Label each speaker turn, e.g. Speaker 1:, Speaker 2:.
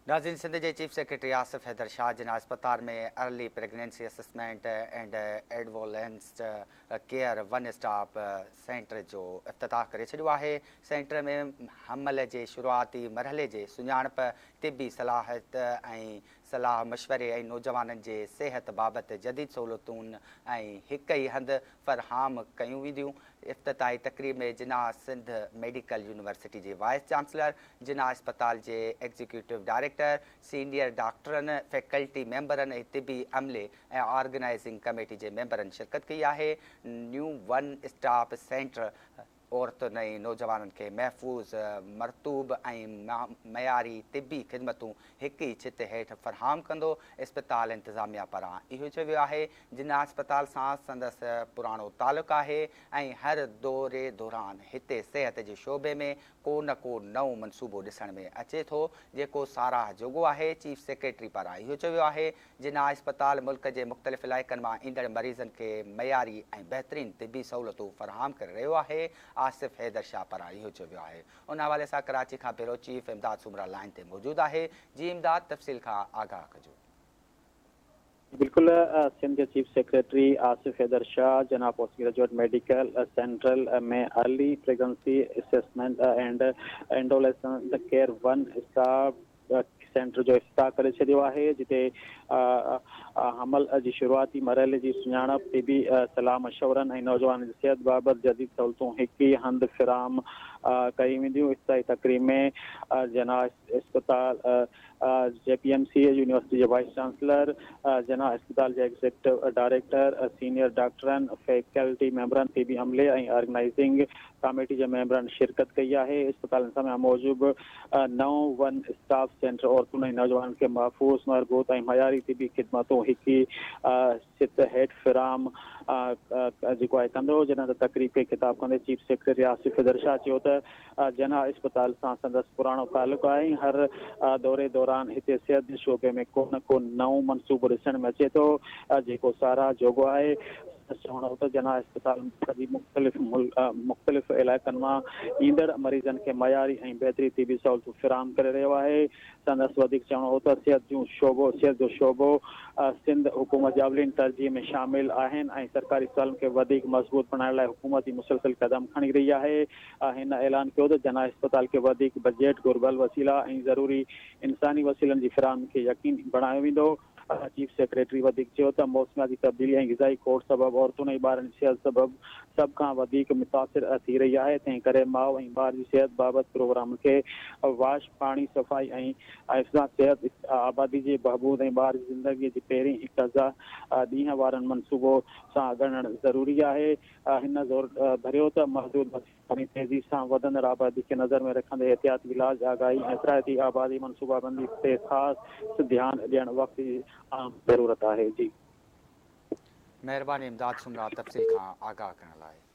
Speaker 1: ناظرين سنڌ جي chief secretary Asif Haider Shah Jinnah اسپتال ۾ early pregnancy assessment and adolescent care one stop centre جو افتتاح ڪري ڇڏيو آهي. سينٽر ۾ حمل جي شروعاتي مرحلي جي سڃاڻپ، طبي صلاحيت ۽ صلاح مشوري ۽ نوجوانن جي صحت بابت جديد سهولتون ۽ هڪ ئي هنڌ فراهم ڪيون وينديون. افتتاحي تقريب ۾ جناح سنڌ ميڊيڪل يونيورسٽي جي وائيس چانسلر، جناح اسپتال جي ايگزيڪيوٽو ڊائريڪٽر، سينيئر ڊاڪٽرن، فيڪلٽي ميمبرن ۽ طبي عملي ۽ آرگنائيزنگ ڪميٽي جي ميمبرن شرڪت ڪئي آهي. نيو ون اسٽاپ سينٽر عورتن ۽ نوجوانن کي محفوظ، مرطوب ۽ معياري طبي خدمتون هڪ ئي ڇت هيٺ فراهم ڪندو. اسپتال انتظاميا پاران اهو چيو ويو آهي جناح اسپتال سان سندس پراڻو تعلق آهي ۽ هر دوري دوران هتي صحت جي شعبي ۾ ڪو نه ڪو نئون منصوبو ڏسڻ ۾ اچي ٿو جيڪو ساراهه جوڳو آهي. چيف سيڪريٽري پاران اهو چيو ويو آهي جناح اسپتال ملڪ جي مختلف علائقن مان ايندڙ مريضن کي معياري ۽ بهترين طبي سهولتون فراهم ڪري رهيو آهي. آصف حيدر شاهه پاران اهو چيو ويو آهي. ان حوالي سان ڪراچي کان بيورو چيف امداد سومرا لائين تي موجود آهي. جي امداد تفصيل کان آگاهه ڪجو.
Speaker 2: بلڪل سنڌ جي chief secretary Asif Haider Shah Jinnah post graduate medical central ۾ early pregnancy assessment and adolescent care one stop centre جو افتتاح ڪري ڇڏيو آهي جتي حمل جي شروعاتي مرحلي جي سڃاڻپ، طبي صلاح مشورن ۽ نوجوانن جي صحت بابت جديد سهولتون هڪ ئي هنڌ فراهم ڪيون وينديون. افتتاحي تقريب ۾ جناح اسپتال جي پي ايم سي يونيورسٽي جي وائيس چانسلر، جناح اسپتال جي ايگزيڪٽو ڊائريڪٽر، سينيئر ڊاڪٽرن، فيڪلٽي ميمبرن، طبي عملي ۽ آرگنائيزنگ ڪاميٽي جي ميمبرن شرڪت ڪئي آهي. اسپتال انتظاميا موجب نئون ون اسٽاپ سينٽر عورتن ۽ نوجوانن کي محفوظ، مربوط ۽ معياري طبي خدمتون هڪ ئي ڇت هيٺ فراهم جيڪو آهي ڪندو. جڏهن ته تقريب کي خطاب ڪندي چيف سيڪريٽري آصف حيدر شاهه چيو ته جناح اسپتال سان سندس پراڻو تعلق آهي ۽ هر دوري دوران هتي صحت جي شعبي ۾ ڪو نه ڪو نئون منصوبو ڏسڻ ۾ اچي ٿو جيڪو ساراهه جوڳو آهي. سندس چوڻ هو ته جناح اسپتال ملڪ جي مختلف مختلف علائقن مان ايندڙ مريضن کي معياري ۽ بهتري طبي سهولتون فراهم ڪري رهيو آهي. سندس وڌيڪ چوڻ هو ته صحت جون شعبو صحت جو شعبو سنڌ حڪومت جي اولين ترجيح ۾ شامل آهن ۽ سرڪاري اسپتالن کي وڌيڪ مضبوط بڻائڻ لاء حڪومت ئي مسلسل قدم کڻي رهي آهي. هن اعلان ڪيو ته جناح اسپتال کي وڌيڪ بجيٽ، گهربل وسيلا ۽ ضروري انساني وسيلن جي فراهمي کي يقيني بڻايو ويندو. چيف سيڪريٽري وڌيڪ چيو ته موسمياتي تبديلي ۽ غذائي کوٽ سبب عورتن ۽ ٻارن جي صحت سبب سڀ کان وڌيڪ متاثر ٿي رهي آهي، تنهن ڪري ماء ۽ ٻار جي صحت بابت پروگرامن کي واش، پاڻي، صفائي ۽ حفظان صحت، آبادي جي بهبود ۽ ٻار جي زندگي جي پهرين 1000 ڏينهن وارن منصوبو سان ڳنڍڻ ضروري آهي. هن زور ڀريو ته محدود وسيلن ۽ تيزي سان وڌندڙ آبادي کي نظر ۾ رکندي احتياطي علاج، آگاهي ۽ اثرائتي آبادي منصوبابندي تي خاص ڌيان ڏيڻ وقت جي اهم ضرورت آهي. جي.
Speaker 1: مهرباني امداد سومرا تفصيل کان آگاهه ڪرڻ لاء.